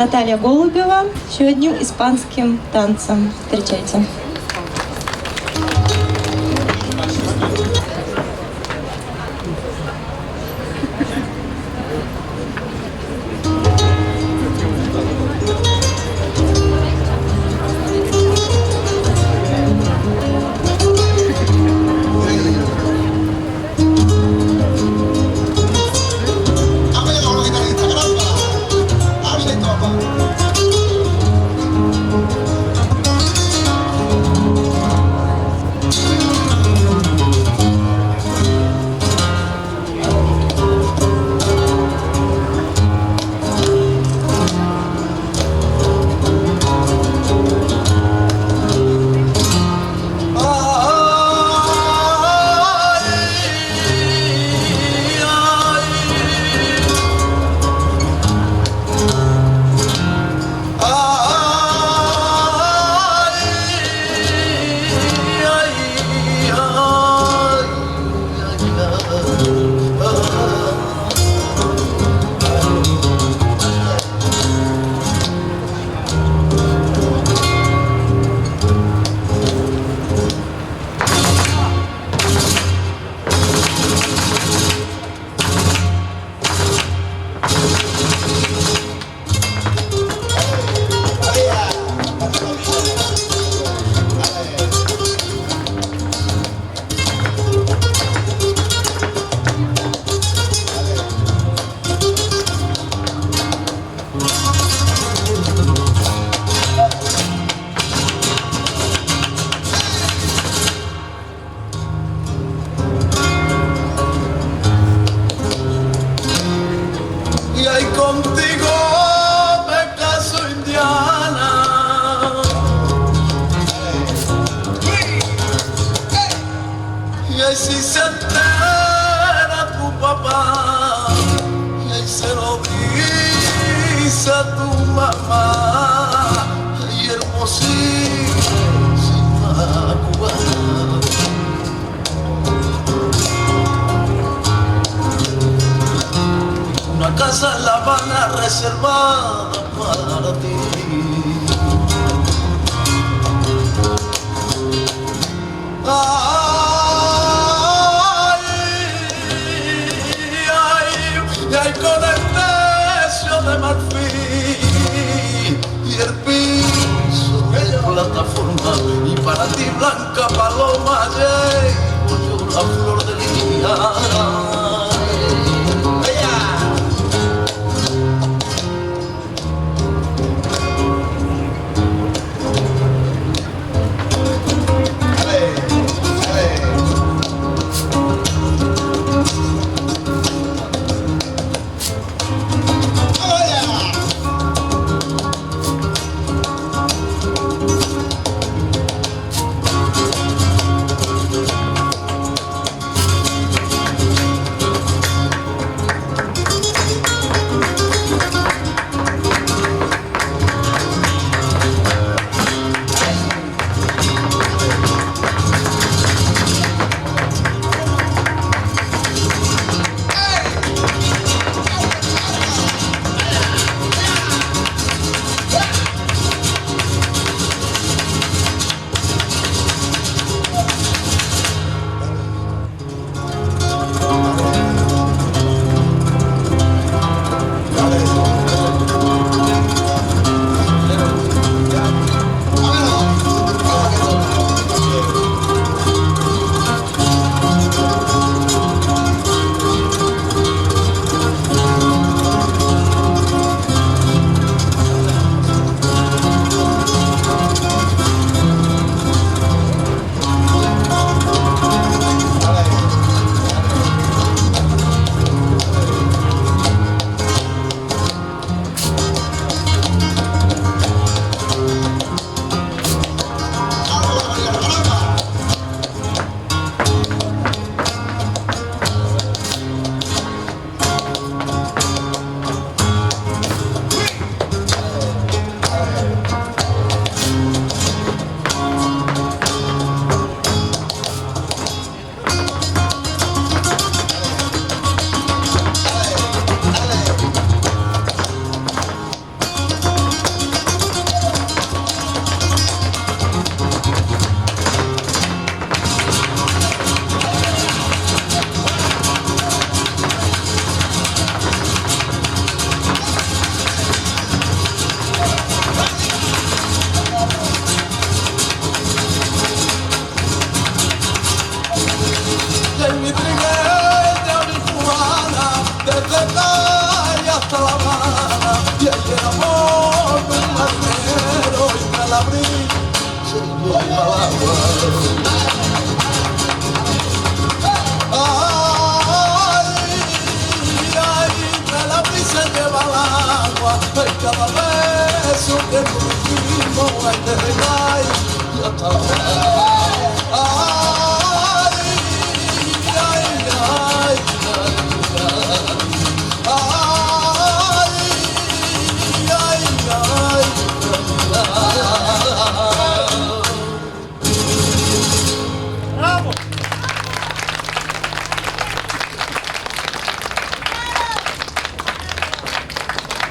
Наталья Голубева еще одним испанским танцем. Встречайте. Y ahí contigo me caso, Indiana. Y ahí si se entera tu papá, y ahí se lo dice a tu mamá. Y hermosísima cubana. Una casa en La Habana reservada para ti. Ay, ay, ay, con el techo de marfil y el piso de plataforma, y para ti, blanca paloma, llevo yo la flor de día. beso que nos dimos antes de caer y hasta la